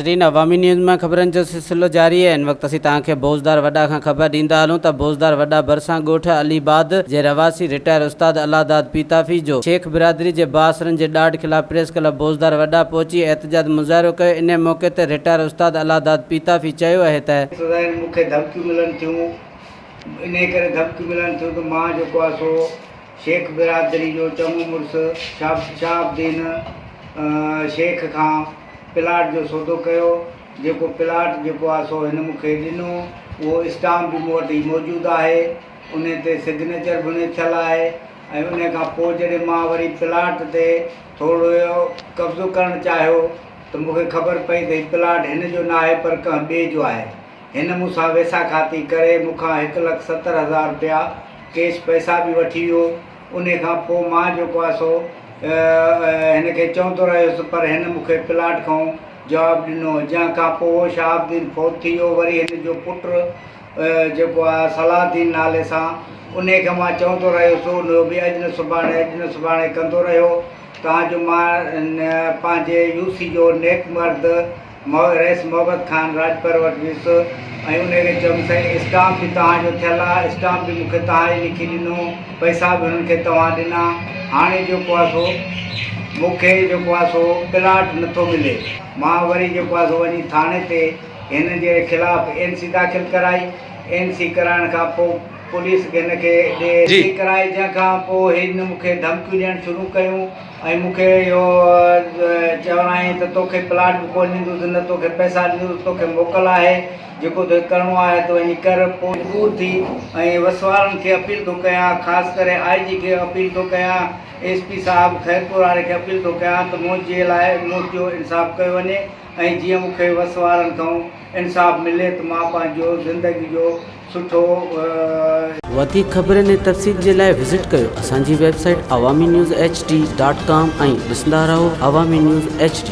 ناظرين عوامي نيوز مان خبرن جو سلسلو جاري آهي هن وقت اسين توهان کي بوزدار وڏا کان خبر ڏيندا هلون ته بوزدار وڏا ڀرسان ڳوٺ علي باد جي رهواسي رٽائر استاد الله داد پيتافي جو شيخ برادري جي بااثرن جي ڏاڍ خلاف پريس ڪلب بوزدار وڏا پهچي احتجاج مظاهرو ڪيو انهي موقعي تي رٽائر استاد الله داد پيتافي چيو اهي ته. سدائين مون کي ڌمڪيون ملن ٿيون انهي ڪري ڌمڪيون ملن ٿيون ته مان جيڪو آهي سو شيخ برادري جو چڱو مڙس شهاب الدين شيخ کان پلاٽ جو سودو ڪيو، جيڪو پلاٽ جيڪو آهي سو هن مون کي ڏنو، اهو اسٽامپ به مون وٽ ئي موجود آهي، انهي تي سگنيچر به انهي ٿيل آهي ۽ انهي کان پوء جڏهن مان وري پلاٽ تي ٿورڙو قبضو ڪرڻ چاهيو ته مون کي خبر پئي ته هي پلاٽ هن جو ناهي پر ڪنهن ٻئي جو آهي. هن مون سان ويساهه خاطي ڪري مون کان هڪ لک 70,000 رپيا ڪيش پئسا به وٺي ويو. انهي کان پوء مان جيڪو آهي سو هن کي چوندو رهيس پر هن مون کي پلاٽ کان جواب ڏنو. جنهن کان پوء شهاب الدين فوت ٿي ويو. وري هن جو پٽ جيڪو آهي صلاح الدين نالي سان انهي کي مان چوندو رهيس ان جو به اڄ نه سڀاڻي اڄ نه سڀاڻي ڪندو رهيو تان جو مان پنهنجي يو سي جو نيڪ مرد رئيس محبت خان راڄپر وٽ ويس ۽ انهي کي چيم سائين اسٽامپ به توهان جو ٿيل آ، اسٽامپ به مون کي توهان ئي لکي ڏنو، پئسا به هنن کي توهان ڏنا، هاڻي جيڪو آ سو مون کي جيڪو آ سو پلاٽ نٿو ملي. مان وري جيڪو آ سو وڃي ٿاڻي تي هنن جي خلاف اين سي داخل ڪرائي، اين سي ڪرائڻ کان پوء پوليس هن کي ڏي سي ڪرائي، جنهن کان پوء هن مون کي ڌمڪيون ڏيڻ شروع ڪيون. ۽ مون کي اهو چورائين ته توکي پلاٽ به ڪونه ڏيندس، نه توکي پئسا ڏيندس، توکي موڪل آهي، جيڪو توکي ڪرڻو آهي ته وڃي ڪر. پوء مجبور ٿي ۽ وس وارن کي اپيل ٿو ڪيان، خاص ڪري آء جي کي اپيل ٿو ڪيان، ايس پي صاحب خيرپور واري کي اپيل ٿو ڪيان ته منهنجي لاء منهنجو انصاف ڪيو وڃي ۽ جيئن مون کي وس وارن کان انصاف ملي ته مان پنهنجو زندگي جو سٺو. وڌيڪ خبرن ۽ تفصيل جي لاء وزٽ ڪيو اسان جي website Awami news H D dot com ۽ ڏسندا رهو عوامي نيوز ايڇ ڊي.